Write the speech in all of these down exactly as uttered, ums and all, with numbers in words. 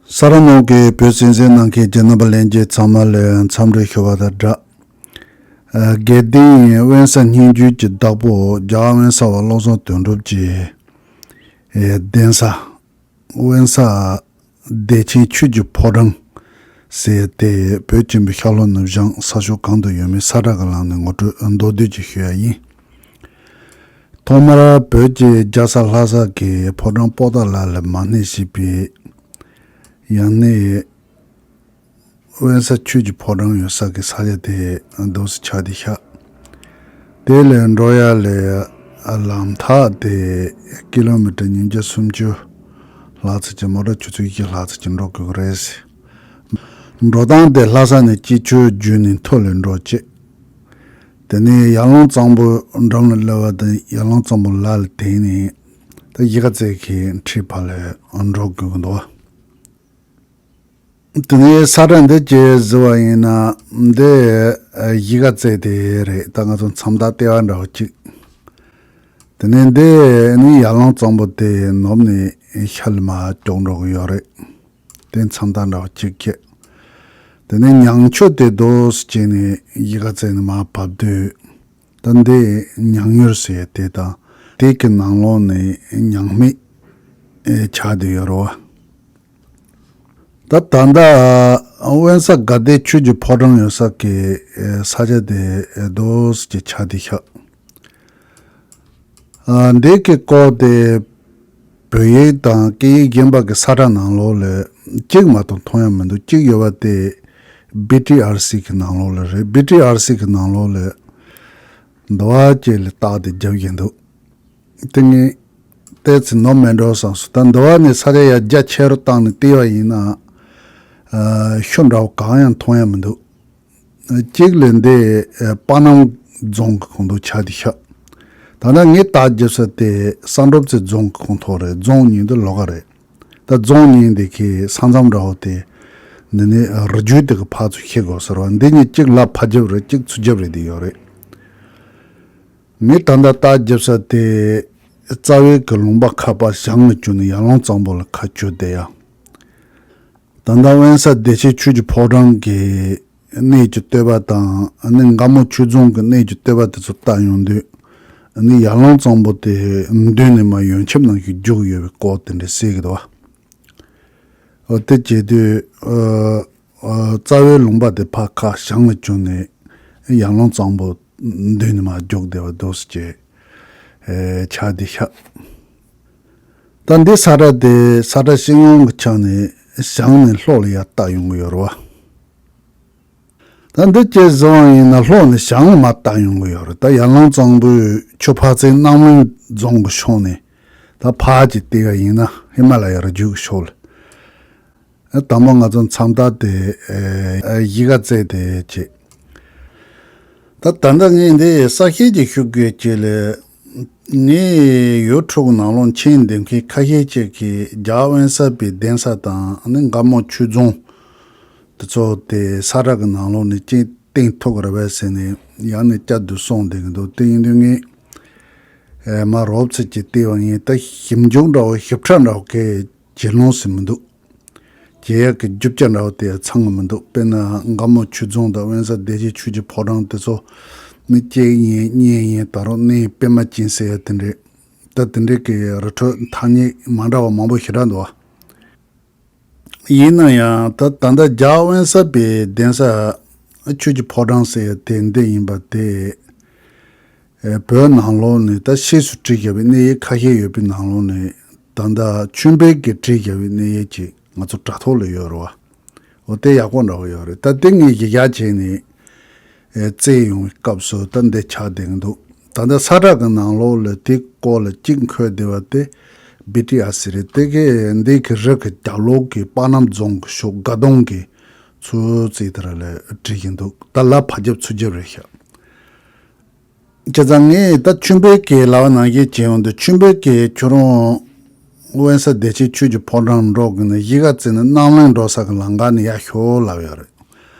ས་ར་ནོར་གྱི་བོད་གསན་གཟིགས་གནང་མཁན་གྱི་རྣམ་པ་ལྷན་རྒྱས་ཚང་མ་ལ་འཚམས་འདྲི་ཞུ་བ་དང་སྦྲགས། ཨ། དགེ་ལྡན་དབེན་ས་སྙན་བརྒྱུད་ཀྱི་བདག་པོ་རྒྱལ་བ་དབེན་ས་པ་བློ་བཟང་དོན་གྲུབ་ཀྱི་ཨེ་གདན་ས་དབེན་ས་བདེ་ཆེན་ཆོས་ཀྱི་ཕོ་བྲང་ཟེར་ཏེ་བོད་ཆེན་པོའི་ཤར་ལྷོ་ནུབ་བྱང་ས་ཕྱོགས་གང་དུ་ཡོད་མེད་ས་ཁྲ་གི་ལམ་ནས་ངོ་སྤྲོད་མདོར་བསྡུས་ཀྱིས་ཞུ་ཡ་ཡིན། ཐོག་མར་བོད་ཀྱི་རྒྱལ་ས་ལྷ་ས་གི་ཕོ་བྲང་པོ་ཏཱ་ལ་ལ་མ་སྣེ་བྱས་པའི་ཡང་ནས་དབེན་ས་ཆོས་ཀྱི་ཕོ་བྲང་ཡོད་ས་གི་ས་ཆ་དེ་འདུག་སེ་ཆགས་བསྡད་ཤག་དེ་ལས་འགྲོ་ཡ་ལ་ལམ་ཐག་དེ་ཀི་ལོ་མི་ཊར་ཉིས་བརྒྱ་སུམ་ཅུ་ལྷག་ཙམ་ཅིག་མོ་ཊ་ཆུ་ཚོད་བཞི་ལྷག་ཙམ་ཅིག་འགྲོ་དགོས་ཀྱི་རེད། འགྲོ་སྟངས་དེ་ལྷ་ས་ནས་སྐྱིད་ཆུ་བརྒྱུད་ནས་མཐོ་ལ་འགྲོ་བྱེད། དེ་ནས་ཡར་ཀླུང་གཙང་པོ་འགྲམ་ལ་སླེབས་པ་དང་ཡར་ཀླུང་གཙང་པོ་ལ་ལ་དེང་ནས་ད་གཞིས་ཀ་རྩེ་གི་འཁྲིས་བར་ལ་འགྲོ་དགོས་ཀྱི་འདུག་དེ་ནས་ས་ཁྲ་འདི་ཅིག་གཟིགས་པ་ཡིན་ན་འདི་གཞིས་ཀ་རྩེ་དེ་རེད། ད་ང་ཚོ་མཚམས་རྟགས་ལྟེ་བ་འདྲ་བོ་གཅིག་དེ་ནས་འདི་ནི་ཡར་ཀླུང་གཙང་པོ་དེ་ནུབ་ནས་ཤར་ལ་མར་ཀྱོག་འགྲོ་གི་ཡོད་རེད། དེ་མཚམས་རྟགས་འདྲ་བོ་གཅིག་བྱས། དེ་ནས་ཉང་ཆུ་དེ་རྡོ་སུ་བྱས་ནས་གཞིས་ཀ་རྩེ་ནས་མར་བབས་དུས། ད་འདི་ཉང་ཡུར་ཟེར་ཡ་དེ་དང་དེ་གི་ནང་ལོགས་ནས་ཉང་སྨད་ཆགས་བསྡད་ཡོད་རེད་བ། ད་ད་ལྟ་དབེན་ས་དགའ་ལྡན་ཆོས་ཀྱི་ཕོ་བྲང་ཡོད་ས་གི་ས་ཆ་དེ་རྡོ་སུ་ཅིག་ཆགས་བསྡད་ཤག་ཨ། འདི་གི་སྐོར་དེ་བོད་ཡིག་དང་སྐད་ཡིག་གཞན་པ་གི་ས་ཁྲ་ནང་ལོགས་ལ་གཅིག་མ་གཏོགས་མཐོང་ཡ་མི་འདུག་གཅིག་ཡོད་པ་དེ་བི་ཊི་ཨར་སི་གི་ནང་ལོགས་ལ་རེད། བི་ཊི་ཨར་སི་གི་ནང་ལོགས་ལ་འདི་བ་ཅིག་ལ་རྟགས་དེ་རྒྱབ་བཞིན་འདུག་དེ་ངས་ཏོག་ཙམ་ནོར་མེད་འགྲོ་བསམ་སོང་། ད་འདི་བ་ནས་ས་ཆ་ཡར་རྒྱ་ཆེ་རུ་བཏང་ནས་བལྟས་པ་ཡིན་ན། ཨ། ཤུལ་འདྲ་བོ་གང་ཡང་མཐོང་ཡ་མི་འདུག་གཅིག་ལ་འདི་ཨ་པ་སྣམ་རྫོང་གི་ཁོངས་གཏོགས་ཆགས་བསྡད་ཤག་ད་ལྟ་ངས་རྟགས་རྒྱབ་ས་དེ་ས་འབྲུམ་རྩེ་རྫོང་གི་ཁོངས་གཏོགས་རེད། རྫོང་གཉིས་འདི་ལོགས་ཀ་རེད། ད་རྫོང་གཉིས་འདི་གི་ས་མཚམས་འདྲ་བོ་དེ་འདི་ནས་རི་རྒྱུད་དེ་གི་ཕར་ཚུར་ཤེས་དགོས་ཟེར་བ། འདི་གཉིས་གཅིག་ལ་ཕ་རྒྱབ་རེད། གཅིག་ཚུར་རྒྱབ་རེད། འདི་ཡོད་རེད། ངས་ད་ལྟ་རྟགས་རྒྱབ་ས་དེ་རྩ་བའི་གི་ལུང་པ་ཁ་པར་བྱང་ལ་བཅུག་ནས་ཡར་ཀླུང་གཙང་པོ་ལ་ཁ་བཅུག་བསྡད་ཡ། ད་ལྟ་དབེན་ས་བདེ་ཆེན་ཆོས་ཀྱི་ཕོ་བྲང་གི་གནས་ཀྱི་སྟོད་པ་དང་ཨ་ནི་མགར་མོ་ཆོས་རྫོང་གི་གནས་ཀྱི་སྟོད་པ་དེ་ཚོ་བལྟ་ཡོང་དུས། ཨ་ནི་ཡར་ཀླུང་གཙང་པོ་དེ་མདུན་ནས་མར་ཡོན་ཆབ་ནང་བཞིན་རྒྱུག་ཡོད་པའི་སྐོར་དེ་འདྲ་གསལ་གི་འདུག་བ། འོ་དེ་བྱེད་དུས་ཨ་ཨ་རྩ་བའི་ལུང་པ་དེ་ཕར་ཁ་བྱང་ལ་བཅུག་ནས་ཡར་ཀླུང་གཙང་པོ་མདུན་ནས་མར་རྒྱུག་བསྡད་པ་འདུག་སེ་བྱས་ཨེ་ཆགས་བསྡད་ཤག་ད་འདི་ས་ཁྲ་དེ་ས་ཁྲ་སྤྱི་ཡོངས་ཀྱི་ཆ་ནས་བྱང་ནས་ལྷོ་ལ་ཡར་བལྟ་ཡོང་གི་ཡོད་རེད་བ། ད་འདི་ཅིག་གཟིགས་པ་ཡིན་ན་ལྷོ་ནས་བྱང་ལ་མར་བལྟ་ཡོང་གི་ཡོད་རེད། ད་ཡར་ཀླུང་གཙང་པོའི་ཆུ་ཕར་ཚད་རྣམ་གླིང་རྫོང་གི་ཕྱོགས་ནས་ད་ཕར་ཅིག་བལྟས་པ་ཡིན་ན་ཧི་མ་ལ་ཡ་རི་རྒྱུད་ཀྱི་ཕྱོགས་ལ། ཨ། དང་པོ་ང་ཚོ་མཚམས་རྟགས་དེ་ཨེ་གཞིས་ཀ་རྩེ་དེ་བྱས། ད་ད་ལྟ་ངས་འདི་གསལ་བཤད་ཅིག་ཞུ་དགོས་ཀྱི་ལས། ངའི་ཡུ་ཊུབ་ནང་ལོགས་མཆན་འདེབས་མཁན་ཁ་ཤས་ཅིག་གིས་རྒྱལ་བ་དབེན་ས་པའི་གདན་ས་དང་ཨ་ནི་མགར་མོ་ཆོས་རྫོང་དེ་ཚོ་དེ་ས་ཁྲ་གི་ནང་ལོགས་ནས་ཅིག་བསྟན་ཐུབ་ཀྱི་རེད་པས་ཟེར་ནས་ཡང་ནས་བསྐྱར་དུ་གསུངས་བསྡད་ཀྱི་འདུག་དེ་ཡིན་དུས་ངས་ཨེ་མར་རོབ་ཙམ་ཅིག་བལྟས་པ་ཡིན། ད་ཞིབ་འཇུག་འདྲ་བོ་ཞིབ་ཕྲ་འདྲ་བོ་གས་བྱེད་ལོང་ཟེར་མི་འདུག་བྱེད་ཡག་གི་རྒྱུ་ཆ་འདྲ་བོ་དེ་ཚང་གི་མི་འདུག་དཔེར་ན་མགར་མོ་ཆོས་རྫོང་དང་དབེན་ས་བདེ་ཆེན་ཆོས་ཀྱི་ཕོ་བྲང་དེ་ཚོ་ནི་སྐྱེས་ཡིན་གཉེན་ཡིན་ད་རུང་གནས་པད་མ་ཅན་ཟེར་ཡ་དེ་འདྲས། ད་དེ་འདྲས་ཀྱི་རི་ཁྲོད་ཐ་སྙད་མ་འདྲ་བ་མང་པོ་ཞེ་དྲག་འདུག་བ། ཡིན་ན་ཡང་ད་ད་ལྟ་རྒྱལ་བ་དབེན་ས་པའི་གདན་ས་ཆོས་ཀྱི་ཕོ་བྲང་ཟེར་ཡ་དེ་འདི་ཡིན་པ་དེ། ཨེ་བོད་ནང་ལོགས་ནས་ད་ཕྱིས་སུ་བྲིས་བཞག་པའི་གནས་ཡིག་ཁ་ཤས་ཡོད་པའི་ནང་ལོགས་ནས་ད་ལྟ་ཆོས་འཕེལ་གྱིས་བྲིས་བཞག་པའི་གནས་ཡིག་ཅིག་ང་ཚོ་དྲ་ཐོག་ལ་ཡོད་རེད་བ། འོ་དེ་ཡག་པོ་འདྲ་བོ་ཡོད་རེད། ད་དེ་ངས་གཞི་བཞག་བྱས་ནས་ཨེ་བཙལ་ཡོང་བའི་སྐབས་སུ་ད་འདི་ཆགས་བསྡད་ཀྱི་འདུག་ད་ལྟ་ས་ཁྲ་གི་ནང་ལོགས་ལ་དེ་སྐོར་ལ་གཅིག་འཁོད་བསྡད་པ་དེ་བི་ཊི་ཨར་སི་རེད། དེ་གས་འདི་གི་རི་གི་རྒྱབ་ལོགས་ཀྱི་པ་སྣམ་རྫོང་གི་ཕྱོགས་དགའ་གདོང་གི་ཚུར་རྩིས་དེ་ར་ལ་བྲིས་བཞིན་འདུག་ད་ལ་ཕར་རྒྱབ་ཚུར་རྒྱབ་རེད་ཤག་བྱས་ཙང་ངས་ད་ཆོས་འཕེལ་གྱི་ལབ་པ་ནང་བཞིན་བྱས་ཡོང་དུས་ཆོས་འཕེལ་གྱིས་ཁྱོད་རང་དབེན་ས་བདེ་ཆེན་ཆོས་ཀྱི་ཕོ་བྲང་འགྲོ་གི་ནས་གཞིས་ཀ་རྩེ་ནས་རྣམ་གླིང་འགྲོ་ས་གི་ལམ་ཁ་ནས་ཡར་ཤོག་ལབ་ཡོད་རེད།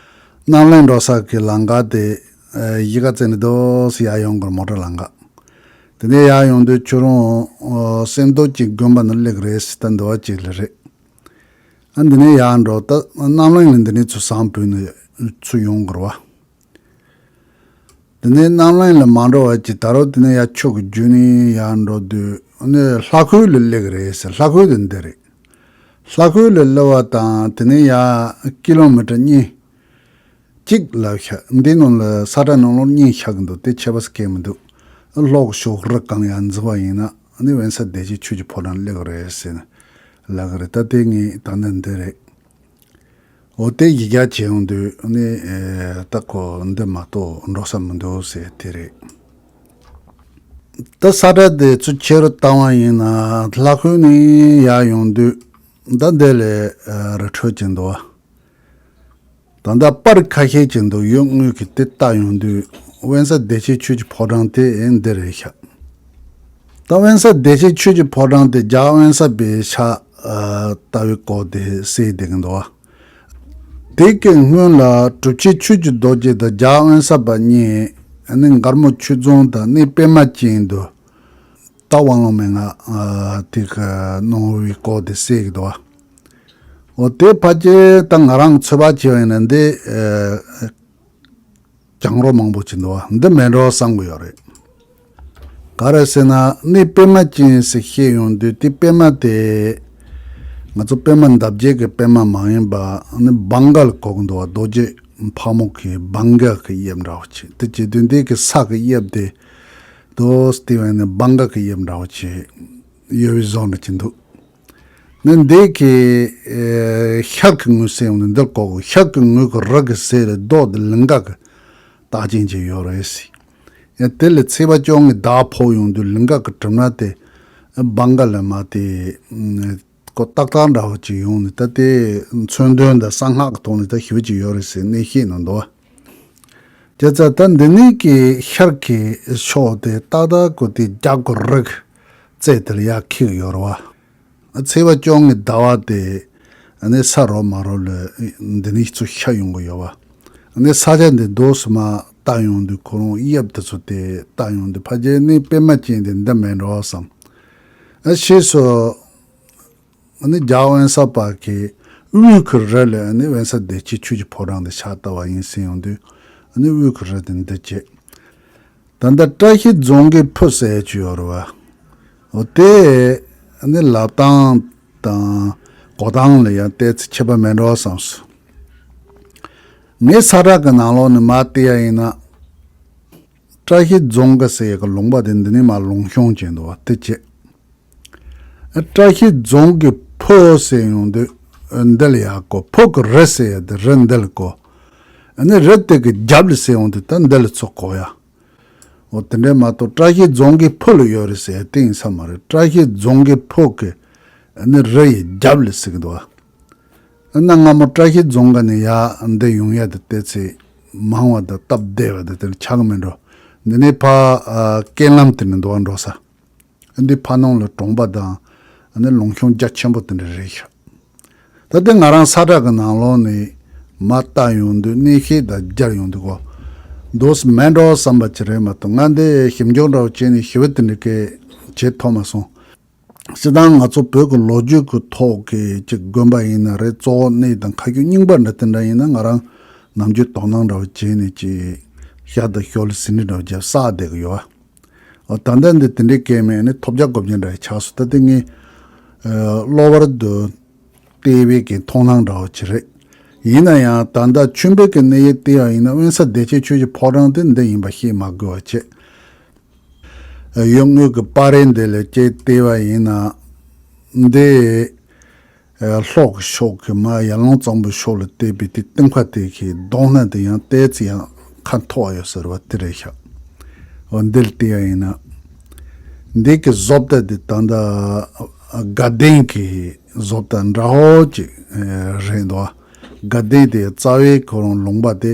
རྣམ་གླིང་འགྲོ་ས་གི་ལམ་ཁ་དེ་ཨ་གཞིས་ཀ་རྩེ་ནས་རྡོ་སེ་ཡར་ཡོང་གི་རེད། མོ་ཊ་ལམ་ཁ། དེ་ནས་ཡར་ཡོང་དུས་ཁྱོད་རང་ཨ་སེང་རྡོ་རྗེ་དགོན་པ་ནས་སླེབས་རེད་ཟེར། ད་འདི་བ་ཅིག་ལ་རེད། ཨ་འདི་ནས་ཡར་འགྲོ། ད་རྣམ་གླིང་ལ་འདི་ནས་ཚུར་ཟངས་བུད་ནས་ཚུར་ཡོང་དགོས་རེད་བ། དེ་ནས་རྣམ་གླིང་ལ་མ་འགྲོ་བ་ཅིག་ད་རུང་དེ་ནས་ཡར་ཆུ་གི་རྒྱུད་ནས་ཡར་འགྲོ་དུས་ནས་ལྷ་ཁུལ་ལ་སླེབས་ཀྱི་རེད་ཟེར། ལྷ་ཁུལ་དེ་འདི་རེད། ལྷ་ཁུལ་ལ་སླེབས་པ་དང་དེ་ནས་ཡར་ཀི་ལོ་མི་ཊར་གཉིས་གཅིག་ལ་ཤར། འདི་ནང་ལ་ས་ཁྲ་ནང་ལོགས་གཉིས་ཤར་གྱི་འདུག་དེ་ཁྱད་པར་ཟེར་མཁན་མི་འདུག་གློག་ཤོག་རི་སྒང་ཡར་འཛེགས་པ་ཡིན་ན་ནི་དབེན་ས་བདེ་ཆེན་ཆོས་ཀྱི་ཕོ་བྲང་སླེབས་ཀྱི་རེད་ཟེར་ནས་ལབ་ཀྱི་རེད། ད་དེ་ངས་ད་ནི་འདི་རེད། འོ་དེ་གཞི་རྒྱ་བྱས་ཡོང་དུས་ནི་ཨེ་ད་ཁོ་འདི་མ་གཏོགས་འགྲོ་ས་མི་འདུག་ཟེར་དེ་རེད། ད་ས་ཁྲ་དེ་ཚུར་ཁྱེར་བཏང་བ་ཡིན་ན་ལྷ་ཁུལ་ནས་ཡར་ཡོང་དུས་ད་འདི་ལས་ཨེ་རི་ཁྲོད་ཅིག་འདུག་བ། ད་ལྟ་པར་ཁ་ཤས་ཅིག་འདུག་ཡུལ་དངོས་ཀྱི་དེ་ལྟ་ཡོང་དུས་དབེན་ས་བདེ་ཆེན་ཆོས་ཀྱི་ཕོ་བྲང་དེ་ཨེ་འདི་རེད་ཤག་ད་དབེན་ས་བདེ་ཆེན་ཆོས་ཀྱི་ཕོ་བྲང་དེ་རྒྱ་དབེན་ས་པའི་ཕྱག་ཨ་ལྟ་བུའི་སྐོར་དེ་གསལ་བསྡད་ཀྱི་འདུག་བ། དེ་གི་སྔོན་ལ་གྲུབ་ཆེན་ཆོས་ཀྱི་རྡོ་རྗེ་དང་རྒྱ་དབེན་ས་པ་གཉིས་ནི་མགར་མོ་ཆོས་རྫོང་དང་གནས་པད་མ་ཅན་དུ་ད་དབང་ལུང་མན་ངག་ཨ་དེ་གི་གནང་བའི་སྐོར་དེ་གསལ་གྱི་འདུག་བ། འོ་དེ་ཕལ་ཆེར་ད་ང་རང་ཚོད་དཔག་བྱས་པ་ཡིན་ན་འདི་ཨ་གྱང་རོ་མང་པོ་ཅིག་འདུག་བ། འདི་མེད་འགྲོ་བསམ་གི་ཡོད་རེད། ག་རེ་ཟེར་ན་གནས་པད་མ་ཅན་ཟེར་བཤད་ཡོང་དུས་དེ་པད་མ་དེ་ང་ཚོ་པད་མ་འདབ་བརྒྱད་ཀྱི་པད་མ་མ་ཡིན་པ་ནི་བང་ག་ལ་གོ་གི་འདུག་བ། རྡོ་རྗེ་ཕག་མོ་གི་བང་ག་གི་དབྱིབས་འདྲ་བོ་ཅིག་དེ་བྱེད་དུས་འདི་གི་ས་གི་དབྱིབས་དེ་དོ་སྟེ་བས་ནི་བང་ག་གི་དབྱིབས་འདྲ་བོ་ཅིག་ཡོད་པའི་བཟོ་འདྲ་ཅིག་འདུག་ནི་འདི་གི་ཨེ་ཤར་གྱི་ངོས་ཟེར་ཡོང་དུས་འདིར་གོ་གི་ཤར་གྱི་ངོས་ཀྱི་རི་གི་ཟེར་རེད། རྡོ་དེ་ལིང་ག་གི་རྟགས་ཅན་ཅིག་ཡོད་རེད་ཟེར། ཡང་དེ་ལས་ཚེས་པ་བཅོ་ལྔའི་ཟླ་ཕོག་ཡོང་དུས་ལིང་ག་གི་གྲིབ་ནག་དེ་བང་ག་ལ་མ་དེ་ཨ་ཁོ་ཏག་ཏག་འདྲ་བོ་ཅིག་ཡོང་ནས་ད་དེ་མཚོན་དོན་དང་གསང་སྔགས་ཀྱི་ཐོག་ནས་ད་ཞེ་པོ་ཅིག་ཡོད་རེད་ཟེར་གནས་བཤད་གནང་འདུག་བ། བྱས་ཙང་ད་འདི་ནས་ཀྱི་ཤར་གྱི་ཕྱོགས་དེ་ཏག་ཏག་ཁོ་དེ་རྒྱ་གི་རི་གི་རྩེ་དེ་ལ་ཡར་འཁེལ་གྱི་ཡོད་རེད་བ། ཚེས་པ་བཅོ་ལྔའི་ཟླ་བ་དེ་ཨ་ནི་ས་རོ་མ་རོ་ལ་འདི་ནས་ཚུར་ཤར་ཡོང་གི་ཡོད་བ། ཨ་ནི་ས་ཆ་འདི་རྡོ་སི་མ་ལྟ་ཡོང་དུས་ཁོ་རང་དབྱིབས་དེ་ཚོ་དེ་ལྟ་ཡོང་དུས་ཕལ་ཆེར་གནས་པད་མ་ཅན་དེ་འདི་མེད་འགྲོ་བསམ། ཨ་ཕྱིས་སུ་ཨ་ནི་རྒྱ་དབེན་ས་པ་གི་དབུས་ཀྱི་རི་ལ་ཨ་ནི་དབེན་ས་བདེ་ཆེན་ཆོས་ཀྱི་ཕོ་བྲང་དེ་ཕྱག་བཏབ་པ་ཡིན་ཟེར་ཡོང་དུས་ཨ་ནི་དབུས་ཀྱི་རི་དེ་འདི་བྱས། ད་ལྟ་བཀྲ་ཤིས་རྫོང་གི་ཕུ་ཟེར་ཡ་ཅིག་ཡོད་རེད་བ། འོ་དེ་ནི་ལབ་སྟངས་དང་གོ་སྟངས་ལ་ཡང་ཏོག་ཙམ་ཁྱད་པར་མེད་འགྲོ་བསམ་སོང་། ངས་ས་བཀྲ་གི་ནང་ལོགས་ནས་མར་བལྟས་ཡ་ཡིན་ན། བཀྲ་ཤིས་རྫོང་གི་ཟེར་ཡ་གི་ལུང་པ་དེ་འདི་ནས་མར་ལུང་གཤོང་བྱས་འདུག་བ་དེ་བྱས། བཀྲ་ཤིས་རྫོང་གི་ཕུ་ཟེར་ཡོང་དུས་འདི་ལ་ཡར་གོ། ཕུ་གི་རི་ཟེར་ཡ་དེ་རི་འདི་ལ་གོ། ཨ་ནི་རི་དེ་གི་རྒྱབ་ལ་ཟེར་ཡོང་དུས་ད་འདི་ལ་ཚུར་གོ་ཡ། འོ་དེ་འདྲས་མ་གཏོགས་བཀྲ་ཤིས་རྫོང་གི་ཕུ་ལ་ཡོད་རེད་ཟེར་ཡ་དེ་ཡིན་ས་མ་རེད། བཀྲ་ཤིས་རྫོང་གི་ཕུ་གི་ཨ་ནི་རི་ཡི་རྒྱབ་ལ་ཟེར་གི་འདུག་བ། ཨ་ན་སྔ་མོ་བཀྲ་ཤིས་རྫོང་གི་ནས་ཡར་འདི་ཡོང་ཡ་དེ་ཏོག་ཙམ་མང་བ་དང་སྟབས་བདེ་བ་དེ་དེ་ལ་ཆགས་གི་མེད་འགྲོ། འདི་ནས་ཕར་ཨ་རྐྱེན་ལམ་དེ་ནས་འདུག་བ་འགྲོ་ས། འདི་ཕ་ནང་ལ་གྲོང་པ་དང་ཨ་ནི་ལུང་གཤོང་རྒྱ་ཆེན་པོ་དེ་འདྲ་རེད་ཤག་ད་ལྟ་ང་རང་ས་བཀྲ་གི་ནང་ལོགས་ནས་མར་ལྟ་ཡོང་དུས་གནས་བཤད་དང་སྦྱར་ཡོང་དུས་གོ། འདུག་སེ་མེད་འགྲོ་བསམ་པ་ཅིག་རེད་མ་གཏོགས་ང་འདི་ཞིབ་འཇུག་འདྲ་བོ་བྱས་ནས་ཞིབ་པ་དེ་འདྲ་གས་བྱེད་ཐུབ་མ་སོང་། སྤྱིར་བཏང་ང་ཚོ་བོད་ཀྱི་ལོ་རྒྱུས་ཀྱི་ཐོག་གི་ཅིག་དགོན་པ་ཡིན་ན་རེད། གཙོ་བོ་གནས་དང་ཁ་རྒྱུན་རྙིང་པ་འདྲ་དེ་འདྲ་ཡིན་ན་ང་རང་ནམ་རྒྱུན་དོ་སྣང་འདྲ་བོ་བྱས་ནས་ཅིག་ཤ་དང་ཤོ་ལ་ཟིན་འདྲ་འདྲ་བོ་བརྒྱབ་བསགས་བསྡད་ཀྱི་ཡོད། འོ་ད་ལྟ་འདི་དེ་འདྲའི་སྐད་མེད་ནི་ཐོབ་རྒྱག་གོ་རྒྱུ་འདྲ་ཆགས་སོང་། ད་ལྟ་ངས་གློ་བུར་དུ་བལྟས་པའི་གི་མཐོང་སྣང་འདྲ་བོ་ཅིག་རེད། ཡིན་ན་ཡང་ད་ལྟ་ཆོས་འཕེལ་གྱི་གནས་ཡུལ་བལྟས་པ་ཡིན་ན་དབེན་ས་བདེ་ཆེན་ཆོས་ཀྱི་ཕོ་བྲང་དེ་འདི་ཡིན་པ་ཤེས་མ་དགོས་པ་བྱས། ཡུལ་དངོས་ཀྱི་པར་རིས་འདི་ལ་སྐྱེས་བལྟས་པ་ཡིན་ན་འདི། ཨ་ལྷོ་གི་ཕྱོགས་ཀྱི་མར་ཡར་ཀླུང་གཙང་པོའི་ཕྱོགས་ལ་བལྟས་པའི་དེ་སྟེང་ཁ་དེ་གི་གདོང་སྣ་དེ་ཡང་ཏོག་ཙམ་ཡང་ཁ་མཐོ་བ་ཡོད་ཟེར་བ་དེ་རེད་ཤག་འོ་འདི་ལ་བལྟས་ཡ་ཡིན་ན། འདི་གི་བཟོ་ལྟ་དེ་ད་ལྟ་དགའ་ལྡན་གྱི་བཟོ་ལྟ་འདྲ་བོ་ཅིག་རེད་འདུག་དགའ་ལྡན་དེ་རྩ་བའི་ཁོ་རང་ལུང་པ་དེ་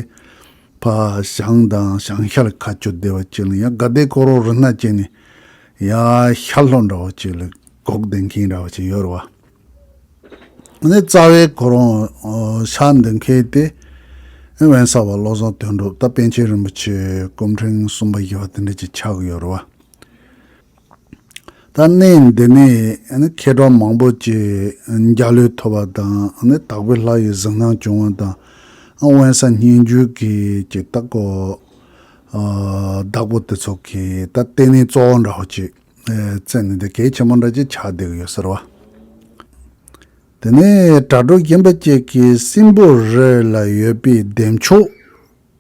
ཕར་བྱང་དང་བྱང་ཤར་ཁ་ཕྱོགས་བདེ་བ་ཅན་ལ་ཡང་དགའ་ལྡན་ཁོ་རང་རི་སྣ་ཅན་ནས་ཡར་ཤར་ལྷོ་འདྲ་བོ་ཅིག་ལ་སྒུག་བསྡད་མཁན་འདྲ་བོ་ཅིག་ཡོད་རེད་བ། ནི་རྩ་བའི་ཁོ་རང་ཕྱག་འདི་མཁན་དེ་དབེན་ས་པ་བློ་བཟང་དོན་གྲུབ་ད་པཎ་ཆེན་རིན་པོ་ཆེ་སྐུ་ཕྲེང་གསུམ་པ་བཞི་པ་དེ་འདྲ་ཅིག་ཆགས་ཀྱི་ཡོད་རེད་བ། ད་གནས་འདི་ནས་ཨ་ནི་མཁས་གྲུབ་མང་པོ་ཅིག་འཇའ་ལུས་ཐོབ་པ་དང་། ཨ་ནི་དག་པའི་ལྷ་ཡི་གཟིགས་སྣང་བྱུང་བ་དང་། ཨ་དབེན་ས་སྙན་བརྒྱུད་ཀྱི་ཅིག་ད་ཀོ་ཨ་བདག་པོ་དེ་ཚོ་གི་ད་ལྟེ་གནས་གཙོ་བོ་འདྲ་བོ་ཅིག་ཨ་བཙན་ནས་འདི་གལ་ཆེན་པོ་འདྲ་ཅིག་ཆགས་བསྡད་ཀྱི་ཡོད་ཟེར་བ། དེ་ནས་གྲགས་སྒྲོག་ཤན་པ་བཅས་ཀྱི་སྲིན་པོ་རི་ལ་ཡོད་པའི་བདེ་མཆོག་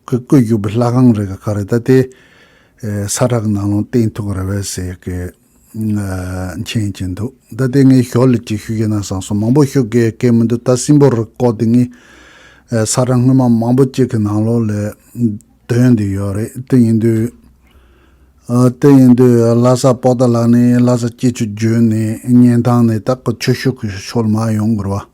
གི་བཀོད་བཞག་པའི་ལྷ་ཁང་རེ་ག་ག་རེ་ད་དེ་ཨེ་ས་ཁྲ་གི་ནང་ལོགས་བསྟན་ཐུབ་ཀྱི་རེད་པས་ཟེར་གི་ཨ་མཁྱེན་གྱི་འདུག་ད་དེ་ངས་ཞོར་ལ་ཅིག་ཞུ་གི་ན་བསམ་སོང་། མང་པོ་ཞུ་དགོས་སྐད་མི་འདུག་ད་སྲིན་པོ་རི་སྐོར་དེ་ངས་ཨེ་ས་ཁྲ་སྔོན་མ་མང་པོ་ཅིག་གི་ནང་ལོགས་ལ་འདོན་བསྡད་ཡོད་རེད། དེ་ཡིན་དུས་ཨ་དེ་ཡིན་དུས་ལྷ་ས་པོ་ཏཱ་ལ་ནས་ལྷ་ས་སྐྱིད་ཆུ་བརྒྱུད་ནས་གཉན་ཐང་ནས་ད་ཀོ་ཆུ་ཤུགས་ཀྱི་ཕྱོགས་ལ་མར་ཡོང་དགོས་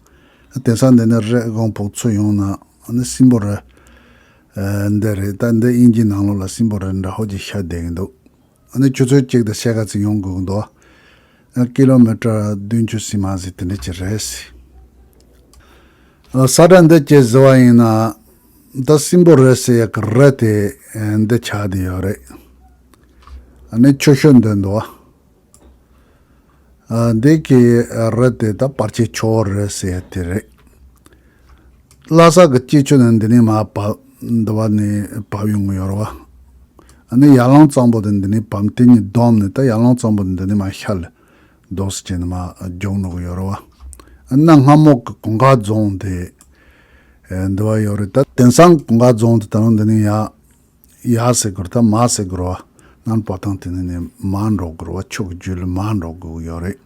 རེད་པ། དེང་སང་འདི་ནས་རི་སྒང་ཕོག་ཚུར་ཡོང་ན་ཨ་ནི་སྲིན་པོ་རི་ཨ་འདི་རེད། ད་འདི་དབྱིན་ཇིའི་ནང་ལོགས་ལ་སྲིན་པོ་རི་འདྲ་བོ་ཅིག་ཤར་བསྡད་ཀྱི་འདུག་ཨ་ནི་ཆུ་ཚོད་གཅིག་དང་ཕྱེད་ཀ་ཙམ་ཡོང་དགོས་ཀྱི་འདུག་ཨ་ཀི་ལོ་མི་ཊར་བདུན་ཅུ་ཙམ་མ་ཟིན་དེ་འདྲ་ཅིག་རེད། ཨ་ས་ཁྲ་འདི་ཅིག་གཟིགས་པ་ཡིན་ན་ད་སྲིན་པོ་རི་ཟེར་ཡག་གི་རི་དེ་ཨ་འདི་ཆགས་བསྡད་ཡོད་རེད། ཨ་ནི་ཆུ་ཤུགས་འདི་འདུག་པ། ཨ་འདི་གི་རི་དེ་ད་བར་ཆད་ཆུ་བོ་རི་ཟེར་ཡག་དེ་རེད། ལྷ་ས་གི་སྐྱིད་ཆུ་ནི་འདི་ནས་མར་བབས། འདི་བ་ནས་བབས་ཡོང་གི་ཡོད་རེད་པ། ཨ་ནི་ཡར་ཀླུང་གཙང་པོ་དེ་འདི་ནས་བབས། དེ་གཉིས་བསྡོམས་ནས་ད་ཡར་ཀླུང་གཙང་པོ་དེ་འདི་ནས་མར་ཤར་ལ་རྡོ་སི་ཅན་མར་རྒྱུག་འགྲོ་གི་ཡོད་རེད་པ། ཨ་ནི་གནའ་སྔ་མོ་གི་གུང་དཀར་རྫོང་དེ་ཨེ་འདི་བ་ཡོད་རེད། ད་དེང་སང་གུང་དཀར་རྫོང་དེ་ད་རུང་འདི་ནས་ཡར་ཡར་ཟེར་དགོས་རེད། ད་མར་ཟེར་དགོས་རེད་པ། ནང་པ་ཐང་དེ་ནས་ནས་མར་འགྲོ་དགོས་རེད་པ། ཆུ་གི་རྒྱུད་ལ་མར་འགྲོ་དགོས་ཀྱི་ཡོད་རེད།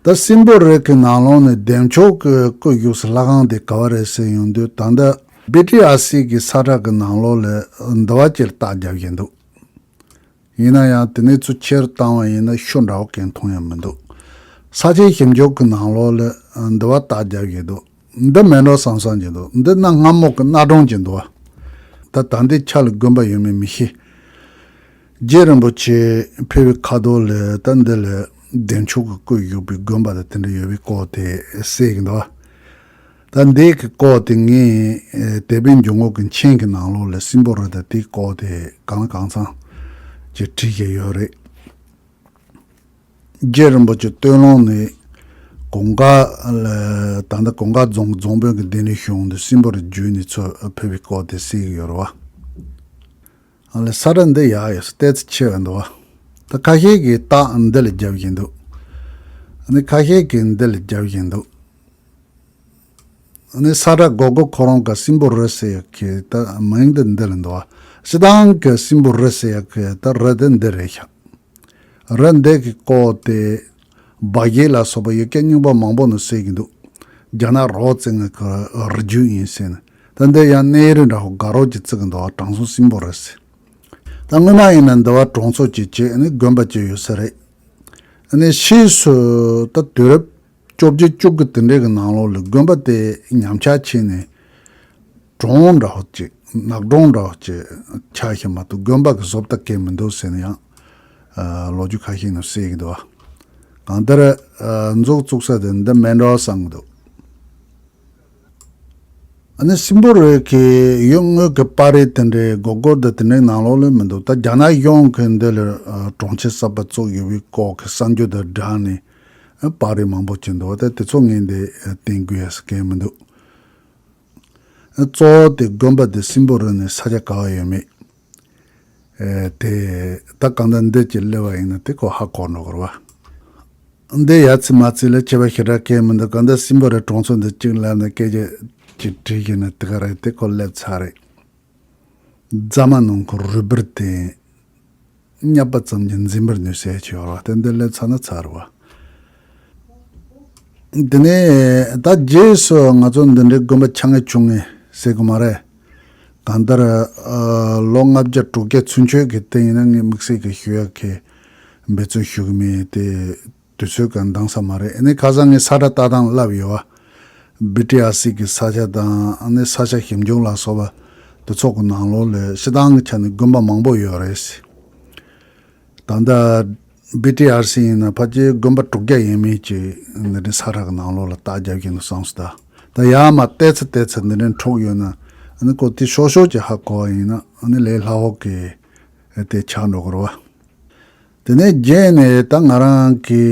ད་སྲིན་པོ་རི་གི་ནང་ལོགས་ནས་བདེ་མཆོག་གི་བཀོད་བཞག་སའི་ལྷ་ཁང་དེ་ག་བ་རེད་ཟེར་ཡོང་དུས། ད་ལྟ་བི་ཊི་ཨར་སི་གི་ས་ཁྲ་གི་ནང་ལོགས་ལ་འདི་བ་ཅིག་ལ་རྟགས་རྒྱབ་བཞག་འདུག་ཡིན་ན་ཡང་དེ་ནས་ཚུར་ཕྱིར་བཏང་བ་ཡིན་ན་ཤུལ་འདྲ་བོ་གང་མཐོང་ཡང་མི་འདུག་ས་ཆའི་ཞིབ་འཇུག་གི་ནང་ལོགས་ལ་འདི་བ་རྟགས་རྒྱབ་བཞག་འདུག་འདི་མེད་འགྲོ་བསམ་བསམ་གྱི་འདུག་འདི་གནའ་སྔ་མོ་གི་གནའ་གྲོང་ཅིག་འདུག་པ། ད་ད་འདི་ཆ་ལ་དགོན་པ་ཡོད་མེད་མི་ཤེས། རྗེ་རིན་པོ་ཆེ་ཕེབས་པའི་ཁ་ཐོག་ལ་ད་འདི་ལ་བདེ་མཆོག་གི་བཀོད་བཞག་པའི་དགོན་པ་དང་དེ་འདྲ་ཡོད་པའི་སྐོར་དེ་གསལ་གྱི་འདུག་ད་འདི་གི་སྐོར་དེ་ངས་ཨེ་དད་པའི་འཇུག་ངོགས་ཀྱི་མཆན་གྱི་ནང་ལོགས་ལ་སྲིན་པོ་རི་དང་དེའི་སྐོར་དེ་གང་ལ་གང་འཚམ་ཅིག་བྲིས་བཞག་ཡོད་རེད། རྗེ་རིན་པོ་ཆེ་སྟོད་ལུང་ནས་གུང་དཀར་ལ། ད་ལྟ་གུང་དཀར་རྫོང་རྫོང་དཔོན་གྱི་གདན་ལས་བྱོན་ཏེ་སྲིན་པོ་རི་བརྒྱུད་ནས་ཚུར་ཕེབས་པའི་སྐོར་དེ་གསལ་གྱི་ཡོད་རེད་པ། ཨ་ལས་ས་ཁྲ་འདི་ཡག་ཡོད་ས་ཏོག་ཙམ་ཆེ་བ་འདུག་པ། ད་ཁ་ཤས་ཀྱིས་རྟགས་འདི་ལ་རྒྱབ་བཞག་འདུག་ཨ་ནི་ཁ་ཤས་ཀྱིས་འདི་ལ་རྒྱབ་བཞག་འདུག་ཨ་ནི་ས་ཁྲ་སྒོར་སྒོར་ཁོ་རང་གི་སྲིན་པོ་རི་ཟེར་ཡག་གི་ད་མིང་འདི་འདི་ལ་འདུག་པ། སྤྱིར་བཏང་གི་སྲིན་པོ་རི་ཟེར་ཡག་གི་ད་རི་འདི་འདི་རེད་ཤག་རི་འདི་གི་སྐོར་དེ་སྦ་བཞེད་ལ་སོགས་པ་ཡི་གེ་རྙིང་པ་མང་པོ་ནས་གསལ་གྱི་འདུག་རྒྱ་ནག་རོ་རྩེ་ལྔ་གི་རི་རྒྱུད་ཡིན་ཟེར་ནས། ད་འདི་ཡང་གནས་རི་འདྲ་བོ་དགའ་རོགས་ཀྱི་བརྩི་གི་འདུག་པ། དྲང་སྲོང་སྲིན་པོ་རི་ཟེར། ད་སྔོན་མ་ཡིན་ན་འདི་བ་གྲོང་ཚོ་ཅིག་བྱས་ནས་དགོན་པ་ཅིག་ཡོད་ས་རེད། ཨ་ནི་ཕྱིས་སུ་ད་དུས་རབས་བཅོ་བརྒྱད་བཅུ་དགུ་དེ་འདྲའི་གི་ནང་ལོགས་ལ་དགོན་པ་དེ་ཉམས་ཆག་ཕྱིན་ནས་གྲོང་འདྲ་བོ་ཅིག་ནགས་གྲོང་འདྲ་བོ་ཅིག་ཆགས་ཤག་མ་གཏོགས་དགོན་པ་གི་བཟོ་ལྟ་གང་ཡང་མི་འདུག་ཟེར་ནས་ཡང་ཨ་ལོ་རྒྱུས་ཁ་ཤས་ནང་གསལ་གྱི་འདུག་པ། གང་ལྟར་ཨ་མཛོ་བཙུགས་ས་དེ་འདི་མིན་འགྲོ་བསམ་གྱི་འདུག་ཨ་ནི་སྲིན་པོ་རི་གི་ཡུལ་དངོས་ཀྱི་པར་རིས་དེ་འདྲའི་སྒོར་སྒོར་དང་དེ་འདྲའི་ནང་ལོགས་ལ་མི་འདུག་ད་རྒྱ་ནག་གཞུང་གིས་འདི་ལ་ཨ་གྲོང་ཁྱེར་གསར་པ་བཙུགས་ཡོད་པའི་སྐོར་གྱི་གསར་འགྱུར་དང་སྦྲགས་ནས་ཨ་པར་རིས་མང་པོ་ཅིག་འདུག་ད་དེ་ཚོ་ངས་འདི་ཨ་བསྟན་དགོས་ཡ་ཟེར་མཁན་མི་འདུག་ཨ་གཙོ་བོ་དེ་དགོན་པ་དེ་སྲིན་པོ་རི་ནས་ས་ཆ་ག་བ་ཡོད་མེད། ཨེ་དེ་ད་གང་ལྟར་འདི་ཅིག་སླེབས་པ་ཡིན་ན་དེ་ཁོ་ཧ་གོ་འགྲོ་གི་རེད་པ། འདི་ཡ་ཚི་མ་ཚི་ལ་ཁྱད་པར་ཞེ་དྲག་གང་ཡང་མི་འདུག་གང་ལྟར་སྲིན་པོ་རི་གྲོང་ཚོ་འདི་གཅིག་ལབ་ནས་སྐད་ཆ་ཅིག་དྲིས་ཤེས་ན་དེ་ག་རེད། དེ་ཁོ་སླེབས་ཚར་རེད། རྫ་མ་ནང་གི་རུས་སྦལ་དེ་བསྙབས་པ་ཙམ་གྱིས་འཛིན་པར་ནུས་ཟེར་གྱི་ཡོད་རེད་པ། དེ་འདི་སླེབས་ཚར་ན་ཚར་བ། དེ་ནས་ད་རྗེས་སུ་ང་ཚོ་འདི་འདྲའི་དགོན་པ་ཆགས་ངེས་བྱུང་ངེས་ཟེར་གི་མ་རེད། གང་ལྟར་ཨ་ལོ་ལྔ་བརྒྱ་དྲུག་བརྒྱ་ཚུན་ཆོད་ཀྱི་དེ་ཡིན་ན་ངས་དམིགས་བསལ་གྱི་ཞུ་ཡག་གི་འབད་བརྩོན་ཞུ་གི་མེད་དེ། དུས་ཚོད་ཀྱང་འདང་ས་མ་རེད། ཨ་ནི་ཁ་སང་ངས་ས་ཁྲ་ལྟ་སྟངས་ལབ་ཡོད་པ། བི་ཊི་ཨར་སི་གི་ས་ཆ་དང་ཨ་ནི་ས་ཆ་ཞིབ་འཇུག་ལ་སོགས་པ་དེ་ཚོ་གི་ནང་ལོགས་ལ་སྤྱིར་བཏང་གི་ཆ་ནས་དགོན་པ་མང་པོ་ཡོད་རེད། ད་ལྟ་བི་ཊི་ཨར་སི་ཡིན་ན་ཕལ་ཆེར་དགོན་པ་དྲུག་བརྒྱ་ཡས་མས་ཅིག་འདི་འདྲའི་ས་ཁྲ་གི་ནང་ལོགས་ལ་རྟགས་རྒྱབ་ཀྱི་འདུག་བསམ་སོང་། ད་ད་ཡར་མར་བལྟས་ཚེ་བལྟས་ཚེ་འདི་འདྲའི་འཕྲོག་ཡོད་ན་ཨ་ནི་ཁོ་དེ་ཤོག་ཤོག་ཅིག་ཧ་གོ་བ་ཡིན་ན་ཨ་ནི་ལས་སླ་བོ་གི་དེ་ཆགས་འགྲོ་གི་རེད་པ། དེ་ནས་རྗེས་ནས་ད་ང་རང་གི་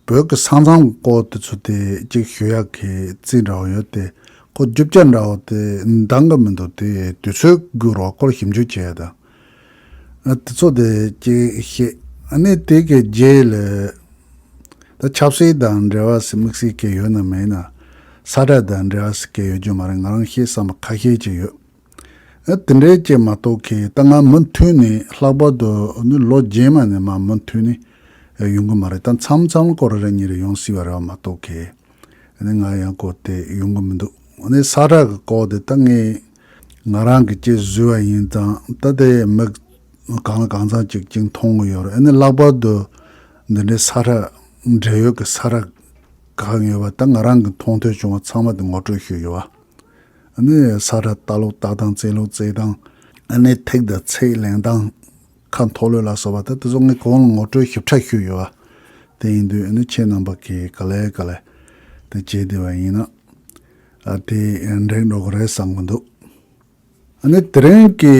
བོད་ཀྱི་ས་མཚམས་སྐོར་དེ་ཚོ་དེ་གཅིག་ཞུ་ཡག་གི་རྩིས་འདྲ་བོ་ཡོད་དེ། ཁོ་རྒྱུ་ཆ་འདྲ་བོ་དེ་འདང་གི་མི་འདུག་དེ་དུས་ཚོད་དགོས་རོགས་སྐོར་ཞིབ་འཇུག་བྱས་ཡ་ད། ཨ་དེ་ཚོ་དེ་གཅིག་བཤད། ཨ་ནི་དེ་གི་རྗེས་ལ་ད་ཆབ་སྲིད་དང་འབྲེལ་བ་སི་དམིགས་བསལ་གི་ཡོད་ན་མེད་ན། ས་ཁྲ་དང་འབྲེལ་བ་སི་གི་ཡོད་རྒྱུ་མ་རེད། ང་རང་བཤད་བསམ་པ་ཁ་ཤས་ཅིག་ཡོད། ཨ་དེ་འདྲའི་ཅིག་མ་གཏོགས་ཁེ་ད་ང་མུ་མཐུད་ནས་ལྷག་པར་དུ་ནི་ལོ་རྗེས་མ་ནས་མ་མུ་མཐུད་ནས་ཡོང་གི་མ་རེད། ད་མཚམས་མཚམས་སྐོར་རེ་གཉིས་རེ་ཡོང་སྲིད་པ་རེད་བ་མ་གཏོགས་ཁེ། ཨ་ནི་ང་ཡང་སྐོར་དེ་ཡོང་གི་མི་འདུག་ཨ་ནི་ས་ཁྲ་གི་སྐོར་དེ་ད་ངས་ང་རང་གི་ཅིག་བཟོས་པ་ཡིན་ཙང་ད་དེ་མི་གང་ལ་གང་འཚམ་ཅིག་ཅིག་མཐོང་གི་ཡོད་རེད། ཨ་ནི་ལྷག་པར་དུ་འདི་འདྲའི་ས་ཁྲ་འབྲེལ་ཡོད་ཀྱི་ས་ཁྲ་གང་ཡོད་པ་ད་ང་རང་གི་མཐོང་ཐོས་བྱུང་བ་ཚང་མ་དེ་ངོ་སྤྲོད་ཞུས་ཡོད་བ། ཨ་ནི་ས་ཁྲ་ལྟ་ཀློག་ལྟ་སྟངས་རྩིས་ལོག་རྩིས་སྟངས། ཨ་ནི་ཐིག་དང་ཚིག་ལེན་སྟངས། ཁ་མཐོ་ལོས་ལ་སོགས་པ་ད་དེ་ཚོ་ངས་གོང་ལ་ངོ་སྤྲོད་ཞིབ་ཕྲ་ཞུས་ཡོད་བ། དེ་ཡིན་དུས་ཨ་ནི་ཁྱེད་རྣམ་པ་གིས་ག་ལེ་ག་ལེ་དེ་བྱེད་བསྡད་པ་ཡིན་ན། ཨ་དེ་འགྲིག་འགྲོ་གི་རེད་བསམ་གི་འདུག་ཨ་ནི་དེ་རིང་གི་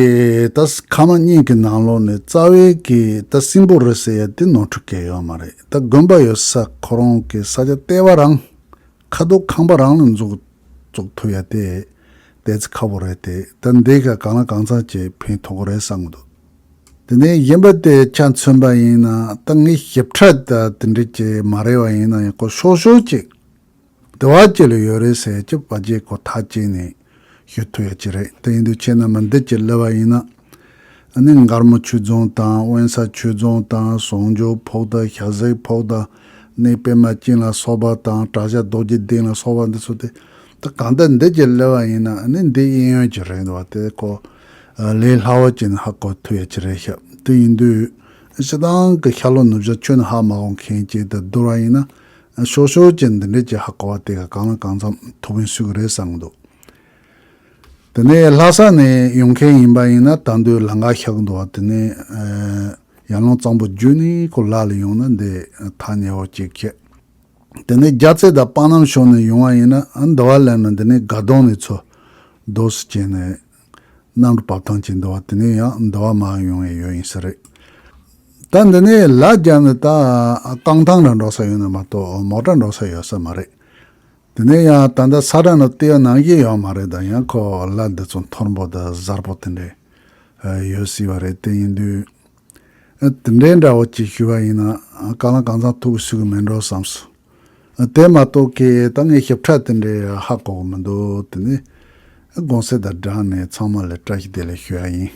ད་ཁ་མ་གཉིས་ཀྱི་ནང་ལོགས་ནས་རྩ་བའི་གི་ད་སྲིན་པོ་རི་ཟེར་ཡ་དེ་ནོར་འཁྲུལ་གལ་ཡོད་མ་རེད། ད་དགོན་པ་ཡོད་ས་ཁོ་རང་གི་ས་ཆ་ལྟེ་བ་རང་ཁ་དོག་ཁང་པ་རང་ལ་འཛུགས་འཛུགས་ཐུབ་ཡ་དེ་ཏོག་ཙམ་ཁག་པོ་རེད་དེ། ད་འདི་ག་གང་ལ་གང་འཚམ་ཅིག་ཕན་ཐོགས་གི་རེད་བསམ་གི་འདུག་དེ་ནས་གཞན་པ་དེ་ཆ་མཚོན་པ་ཡིན་ན་ད་ངས་ཞིབ་ཕྲ་ད་དེ་འདྲ་ཅིག་མ་རེད་བ། ཡིན་ན་ཡང་ཁོ་ཤོག་ཤོག་ཅིག་དེ་བ་ཅིག་ལ་ཡོད་རེད་ཟེར་གྱི་བ་ཅིག་ཁོ་ཐག་བཅད་ནས་ཞུ་ཐུབ་ཡ་ཅིག་རེད། དེ་ཡིན་དུས་ཁྱེད་རྣམ་པ་འདི་ཅིག་སླེབས་པ་ཡིན་ན། ཨ་ནི་མགར་མོ་ཆོས་རྫོང་དང་དབེན་ས་ཆོས་རྫོང་དང་ཟུང་འཇུག་ཕོག་དང་ཞྭ་ཟེག་ཕོག་དང་གནས་པད་མ་ཅན་ལ་སོགས་པ་དང་བྲག་ཞ་རྡོ་རྗེ་གདན་ལ་སོགས་པ་འདི་ཚོ་དེ་ད་གང་ལྟར་འདི་ཅིག་སླེབས་པ་ཡིན་ན་ཨ་ནི་འདི་གཡས་གཡོན་ཅིག་རེད་འདུག་བ། དེ་ཁོ་ལས་སླ་བོ་ཅིག་ནས་ཧ་གོ་ཐུབ་ཡ་ཅིག་རེད་ཤག་དེ་ཡིན་དུས་སྤྱི་བཏང་གི་ཤར་ལྷོ་ནུབ་བྱང་ཆོས་ནི་ཧ་མ་གོ་མཁན་ཅིག་དང་བསྡུར་བ་ཡིན་ན་ཤོག་ཤོག་ཅིག་འདི་འདྲ་ཅིག་ཧ་གོ་བ་དེ་ག་གང་ལ་གང་འཚམ་ཐུགས་ཕན་གསོས་ཀྱི་རེད་བསམ་གྱི་འདུག་དེ་ནས་ལྷ་ས་ནས་ཡོང་མཁན་ཡིན་པ་ཡིན་ན་ད་དུང་ལམ་ཁ་ཤར་གྱི་འདུག་བ། དེ་ནས་ཡར་ཀླུང་གཙང་པོ་བརྒྱུད་ནས་ཁོ་ལ་ལ་ཡོང་ན་འདི་ཐག་ཉེ་བོ་ཅིག་ཁེ། དེ་ནས་རྒྱལ་རྩེ་དང་སྤང་ལམ་ཕྱོགས་ནས་ཡོང་བ་ཡིན་ན་ཨ་འདི་བ་ལ་ན་འདི་ནས་དགའ་གདོང་ནས་ཚུར་རྡོ་སུ་བྱས་ནས་གནམ་གྲུ་བབས་ཐང་ཅིག་འདི་བ། དེ་ནས་ཡང་འདི་བ་མར་ཡོང་ཡས་ཡོད་ཡིན་ས་རེད། ད་འདི་ནས་ལ་རྒྱབ་ནས་ད་རྐང་ཐང་ལ་འགྲོ་ས་ཡོད་ན་མ་གཏོགས་མོ་ཊ་འགྲོ་ས་ཡོད་ས་མ་རེད། དེ་ནས་ཡང་ད་ལྟ་ས་ཁྲ་ནང་བལྟས་ཡ་ནང་བཞིན་ཡོད་མ་རེད། ད་ཡང་ཁོ་ལ་འདི་ཚོ་མཐོན་པོ་དང་གཟར་པོ་དེ་འདྲས་ཡོད་སྲིད་པ་རེད། དེ་ཡིན་དུས་དེ་འདྲའི་འདྲ་བོ་ཅིག་ཞུ་བ་ཡིན་ན་གང་ལ་གང་འཚམ་ཐུགས་སུ་གི་མེད་འགྲོ་བསམ་སོང་། དེ་མ་གཏོགས་ཀི་ད་ངས་ཞིབ་ཕྲ་དེ་འདྲའི་ཧ་གོ་གི་མི་འདུག་དེ་ནས་དགོངས་སེལ་དང་སྦྲགས་ནས་ཚང་མ་ལ་བཀྲ་ཤིས་བདེ་ལེགས་ཞུ་ཡ་ཡིན།